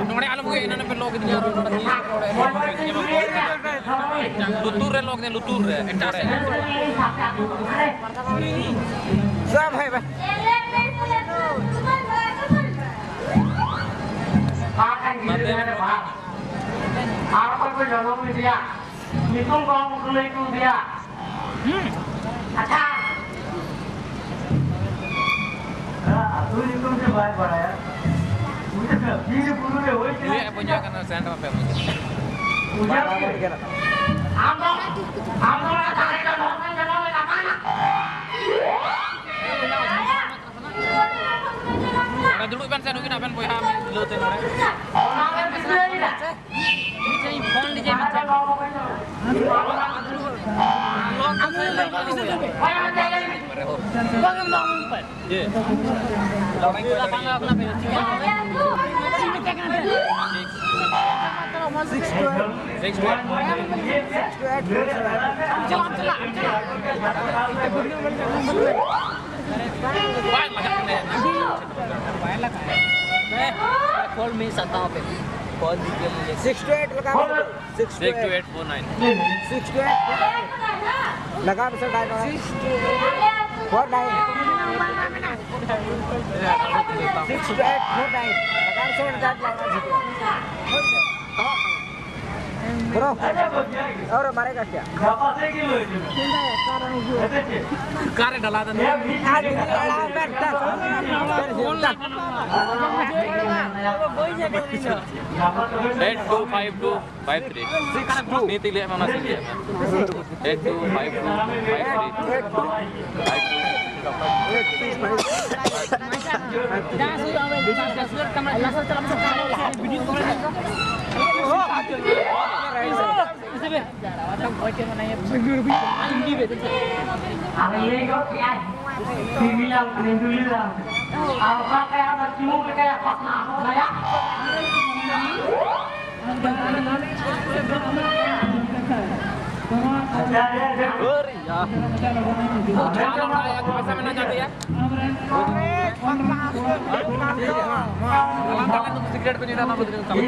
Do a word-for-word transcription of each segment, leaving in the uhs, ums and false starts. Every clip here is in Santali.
ᱱᱚᱰᱮ ᱟᱞᱚᱢ ᱜᱮ, ᱮᱱᱟᱱ ᱯᱮ ᱞᱚ ᱠᱤᱫᱤᱧᱟ, ᱟᱨᱚ ᱱᱚᱰᱮ ᱛᱤᱥ ᱯᱮ ᱨᱚᱲᱮᱫ, ᱞᱚ ᱠᱤᱫᱤᱧᱟ, ᱞᱩᱛᱩᱨ ᱨᱮ ᱞᱚ ᱠᱤᱫᱤᱧᱟ, ᱞᱩᱛᱩᱨ ᱨᱮ, ᱮᱴᱟᱜ ᱨᱮ᱾ ᱥᱟᱵ ᱦᱮ ᱵᱟ᱾ ᱟᱨ ᱚᱠᱚᱭ ᱠᱚ ᱡᱚᱱᱚᱢ ᱞᱮᱫᱮᱭᱟ, ᱧᱩᱛᱩᱢ ᱠᱚᱦᱚᱸ ᱵᱟᱠᱚ ᱞᱟᱹᱭ ᱦᱚᱴᱚ ᱟᱫᱮᱭᱟ᱾ ᱟᱪᱪᱷᱟ᱾ ᱟᱹᱛᱩ ᱧᱩᱛᱩᱢ ᱜᱮ ᱵᱟᱭ ᱵᱟᱲᱟᱭᱟ᱾ ᱩᱱᱤ ᱫᱚ ᱵᱤᱨ ᱵᱩᱨᱩ ᱨᱮ ᱦᱩᱭ ᱠᱟᱱᱟ᱾ ᱩᱱᱤᱭᱟᱜ ᱵᱚᱸᱡᱟ ᱠᱟᱱᱟ, ᱥᱮᱱ ᱨᱮ ᱵᱟᱯᱮ ᱵᱚᱸᱡᱟ᱾ ᱵᱩᱡᱷᱟᱹᱣ ᱠᱮᱫᱟ? ᱟᱢ ᱫᱚ, ᱟᱢ ᱫᱚ ᱚᱱᱟ ᱫᱟᱨᱮ ᱨᱮ ᱵᱟᱢ ᱡᱟᱱᱟᱢ ᱞᱮᱱᱟ, ᱵᱟᱝ? ᱱᱚᱰᱮ ᱫᱩᱲᱩᱵ ᱵᱮᱱ ᱥᱮ, ᱱᱩᱠᱤᱱᱟᱜ ᱵᱮᱱ ᱵᱚᱭᱦᱟ ᱢᱤᱞᱟᱹᱣ ᱛᱮ ᱱᱚᱰᱮ᱾ ᱢᱤᱫᱴᱮᱱ ᱯᱷᱳᱱ ᱞᱤᱡᱮ ᱢᱤᱫᱴᱮᱱ᱾ ᱵᱟᱝ ᱮᱢ ᱫᱟᱢ ᱯᱮ᱾ ᱡᱮ᱾ ᱞᱟᱯᱟᱝ ᱠᱟᱱᱟ ᱯᱮ, ᱪᱤᱠᱟᱹ? Six two eight. ᱪᱟᱞᱟᱜ, ᱪᱟᱞᱟᱜ, ᱪᱟᱞᱟᱜ᱾ ᱵᱟᱭ ᱞᱟᱜᱟᱜ ᱠᱟᱱᱟ᱾ ᱵᱟᱭ ᱞᱟᱜᱟᱜ᱾ ᱦᱮᱸ, ᱠᱚᱞ ᱢᱤᱥ ᱟᱛᱟᱣ ᱯᱮ᱾ ᱠᱚᱞ ᱫᱤᱡᱤᱭᱮ ᱢᱩᱡᱷᱮ᱾ ᱥᱤᱠᱥ ᱴᱩ ᱮᱭᱤᱴ ᱞᱟᱜᱟᱣ ᱯᱮ᱾ Six two eight four nine. Six two eight four nine. ᱞᱟᱜᱟᱣ ᱯᱮ ᱥᱮ, ᱰᱟᱭ ᱢᱟᱨᱟ᱾ Four nine. Six two eight four nine. ᱞᱟᱜᱟᱣ ᱯᱮ ᱥᱮ, ᱰᱟᱭ ᱢᱟᱨᱟ᱾ ᱵᱨᱳ, ᱟᱨ ᱢᱟᱨᱮ ᱠᱟ ᱠᱭᱟ? ᱚᱠᱟᱨᱮ ᱰᱟᱞᱟ ᱫᱚ? ᱟᱨ ᱰᱟᱞᱟ ᱢᱮ, ᱰᱟᱞᱟ᱾ Eight two five two five three. Six two. ᱱᱤᱛ ᱤᱧ ᱞᱟᱹᱭᱟᱫ ᱢᱮ, ᱚᱱᱟ ᱥᱤᱧ ᱞᱟᱹᱭᱟᱫ ᱢᱮ᱾ Eight two five two five three. ᱟᱨ ᱞᱟᱹᱭ ᱜᱚᱫ ᱠᱮᱜᱼᱟᱭ, ᱴᱤᱵᱷᱤ ᱞᱟᱝ ᱠᱩᱸᱫᱽᱞᱤ ᱞᱟᱝ᱾ ᱟᱨ ᱚᱠᱟ ᱠᱟᱭᱟ ᱫᱚ ᱪᱩᱢᱩᱠ ᱞᱮᱠᱟᱭᱟ ᱯᱟᱥᱱᱟᱣ ᱜᱚᱫ ᱟᱭᱟ᱾ ᱯᱚᱭᱥᱟ ᱢᱮᱱᱟᱜ ᱠᱟᱜ ᱜᱮᱭᱟ᱾ ᱟᱞᱟᱝ ᱛᱟᱦᱞᱮ ᱱᱩᱠᱩ ᱥᱤᱜᱨᱮᱴ ᱠᱚ ᱧᱩᱭᱫᱟ, ᱚᱱᱟ ᱵᱚᱫᱚᱞ ᱛᱟᱵᱚᱱ᱾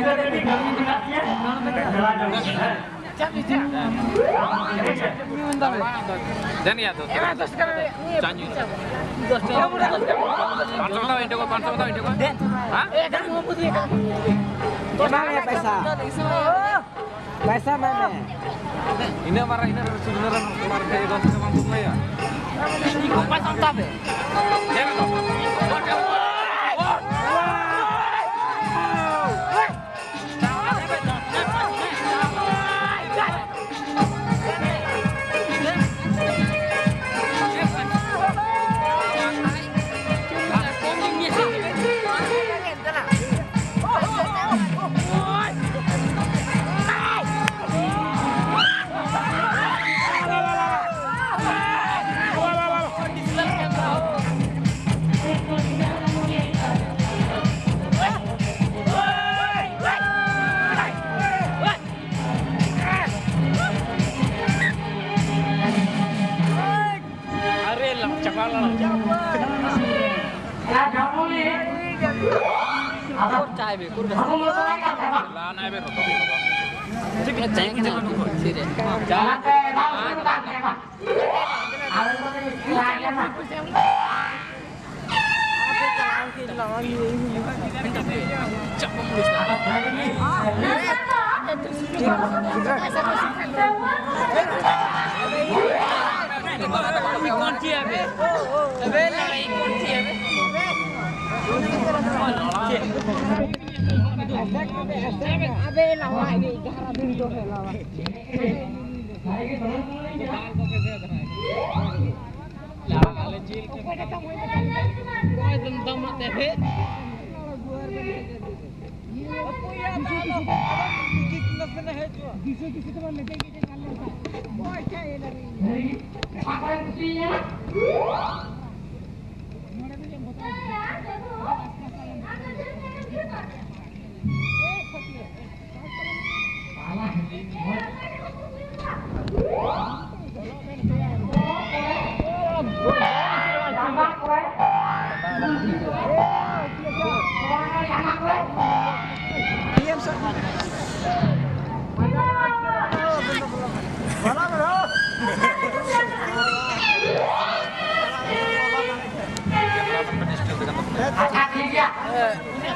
ᱡᱟᱱᱤᱭᱟ ᱫᱚ᱾ ᱪᱟ ᱧᱩ᱾ ᱯᱟᱸᱪᱥᱚ ᱦᱟᱛᱟᱣ ᱤᱧ ᱴᱷᱮᱱ ᱠᱷᱚᱱ, ᱯᱟᱸᱪᱥᱚ ᱦᱟᱛᱟᱣ ᱤᱧ ᱴᱷᱮᱱ ᱠᱷᱚᱱ᱾ ᱦᱮᱸ? ᱮᱢᱟ ᱞᱮ ᱯᱚᱭᱥᱟ᱾ ᱯᱚᱭᱥᱟ ᱮᱢᱟᱭ ᱢᱮ᱾ ᱤᱱᱟᱹᱜ ᱢᱟᱨᱟᱝ, ᱤᱱᱟᱹᱜ ᱥᱩᱨ ᱨᱮᱱ ᱦᱚᱲ ᱴᱷᱮᱱ ᱫᱚᱥ ᱴᱟᱠᱟ ᱵᱟᱢ ᱠᱚᱢᱮᱭᱟ? ᱤᱧ ᱠᱚ ᱯᱚᱭᱥᱟ ᱦᱟᱛᱟᱣ ᱯᱮ᱾ ᱪᱮᱫ ᱨᱮ ᱫᱚᱥ ᱴᱟᱠᱟ? ᱟᱨᱮ ᱞᱟᱝ ᱪᱟᱵᱟ ᱞᱟᱝ᱾ ᱪᱟᱭ ᱵᱮ, ᱠᱩᱨ ᱵᱮ᱾ ᱞᱟ ᱱᱟᱭ ᱵᱮ, ᱨᱚᱛᱚ ᱵᱮ᱾ ᱪᱮᱫ ᱠᱟᱱᱟ? ᱪᱮᱫ ᱨᱮ?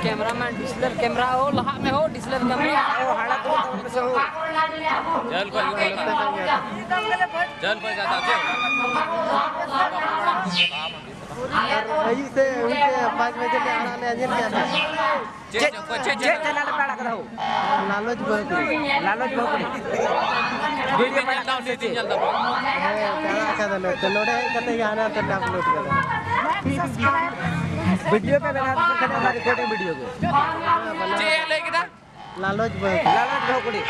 ᱠᱮᱢᱨᱟ ᱢᱮᱱ, ᱰᱤᱥᱞᱟᱨ ᱠᱮᱢᱨᱟ ᱦᱳ, ᱞᱟᱦᱟᱜ ᱢᱮ ᱦᱳ, ᱰᱤᱥᱞᱟᱨ ᱠᱮᱢᱨᱟ᱾ ᱡᱟᱹᱞ ᱠᱷᱚᱡ ᱜᱮ, ᱡᱟᱹᱞ ᱠᱷᱚᱡ ᱡᱟᱫᱟ ᱪᱮ? ᱟᱨ ᱟᱹᱭᱩᱵ ᱥᱮᱫ ᱩᱱᱛᱮ ᱯᱟᱸᱪ ᱵᱟᱡᱮ ᱞᱮ ᱟᱲᱟᱜ ᱞᱮ, ᱧᱮᱞ ᱠᱮᱜᱼᱟ ᱯᱮ? ᱪᱮᱫ, ᱪᱮᱫ, ᱪᱮᱫ ᱪᱮᱱᱮᱞ ᱨᱮᱯᱮ ᱟᱲᱟᱜ ᱠᱟᱫᱟ ᱦᱳ? ᱞᱟᱞᱚᱪ ᱵᱟᱹᱦᱩ ᱠᱩᱲᱤ᱾ ᱞᱟᱞᱚᱪ ᱵᱟᱹᱦᱩ ᱠᱩᱲᱤ᱾ ᱵᱷᱤᱰᱤᱭᱳ ᱯᱮ ᱟᱲᱟᱜ ᱠᱟᱫᱟ ᱥᱮ ᱪᱮᱫ? ᱦᱮᱸ, ᱟᱲᱟᱜ ᱠᱟᱫᱟᱞᱮ᱾ ᱛᱚ, ᱱᱚᱰᱮ ᱦᱮᱡ ᱠᱟᱛᱮ ᱜᱮ ᱦᱟᱱᱟ ᱛᱮ ᱰᱟᱣᱩᱱᱞᱳᱰ ᱠᱟᱫᱟ᱾ ᱵᱷᱤᱰᱤᱭᱳ ᱯᱮ ᱵᱮᱱᱟᱣ ᱫᱟ ᱥᱮ ᱠᱷᱟᱹᱞᱤ ᱚᱱᱟ ᱨᱮᱠᱚᱨᱰᱤᱝ ᱵᱷᱤᱰᱤᱭᱳ ᱜᱮ? ᱪᱮᱫ ᱮ ᱞᱟᱹᱭ ᱠᱮᱫᱟ? ᱞᱟᱞᱚᱪ ᱵᱟᱹᱦᱩ ᱠᱩᱲᱤ᱾ ᱞᱟᱞᱚᱪ ᱵᱟᱹᱦᱩ ᱠᱩᱲᱤ᱾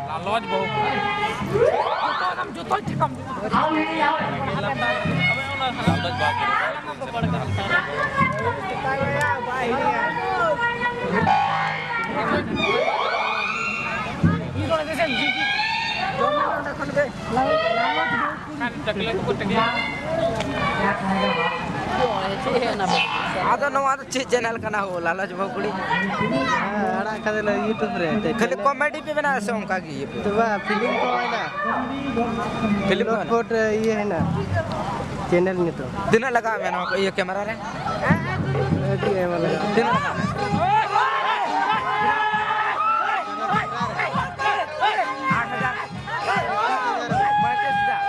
ᱞᱟᱞᱚᱪ ᱵᱟᱹᱦᱩ ᱠᱩᱲᱤ᱾ ᱡᱚᱛᱚ ᱮᱠᱫᱚᱢ ᱡᱚᱛᱚ ᱴᱷᱤᱠᱟᱢ᱾ ᱞᱟᱞᱚᱪ ᱵᱟᱹᱦᱩ ᱠᱩᱲᱤ᱾ ᱟᱫᱚ ᱱᱚᱣᱟ ᱫᱚ ᱪᱮᱫ ᱪᱮᱱᱮᱞ ᱠᱟᱱᱟ ᱦᱳ, ᱞᱟᱞᱚᱪ ᱵᱟᱹᱦᱩ ᱠᱩᱲᱤ? ᱦᱮᱸ, ᱟᱲᱟᱜ ᱠᱟᱫᱟᱞᱮ YouTube ᱨᱮ᱾ ᱠᱷᱟᱹᱞᱤ ᱠᱚᱢᱮᱰᱤ ᱯᱮ ᱵᱮᱱᱟᱣᱟ ᱥᱮ ᱚᱱᱠᱟ ᱜᱮ ᱤᱭᱟᱹ ᱯᱮ? ᱛᱚ ᱵᱟ, ᱯᱷᱤᱞᱢ ᱠᱚ ᱦᱩᱭᱱᱟ᱾ ᱯᱷᱤᱞᱢ ᱠᱚ ᱦᱩᱭᱱᱟ? ᱞᱚᱴᱯᱚᱴ ᱤᱭᱟᱹ ᱦᱮᱱᱟᱜ, ᱪᱮᱱᱮᱞ ᱧᱩᱛᱩᱢ᱾ ᱛᱤᱱᱟᱹᱜ ᱞᱟᱜᱟᱣ ᱢᱮ ᱱᱚᱣᱟ ᱠᱚ ᱤᱭᱟᱹ ᱠᱮᱢᱮᱨᱟ ᱨᱮ? ᱟᱹᱰᱤ ᱟᱭᱢᱟ ᱞᱟᱜᱟᱜᱼᱟ᱾ ᱛᱤᱱᱟᱹᱜ ᱞᱟᱜᱟᱣ ᱢᱮ? ᱟᱴ ᱦᱟᱡᱟᱨ᱾ ᱯᱚᱸᱭᱛᱨᱤᱥ ᱦᱟᱡᱟᱨ᱾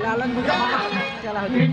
ᱞᱟᱞᱚᱪ ᱵᱩᱡᱷᱟᱹᱜ ᱠᱟᱱᱟ᱾ ᱪᱟᱞᱟᱣ ᱦᱤᱡᱩᱜ᱾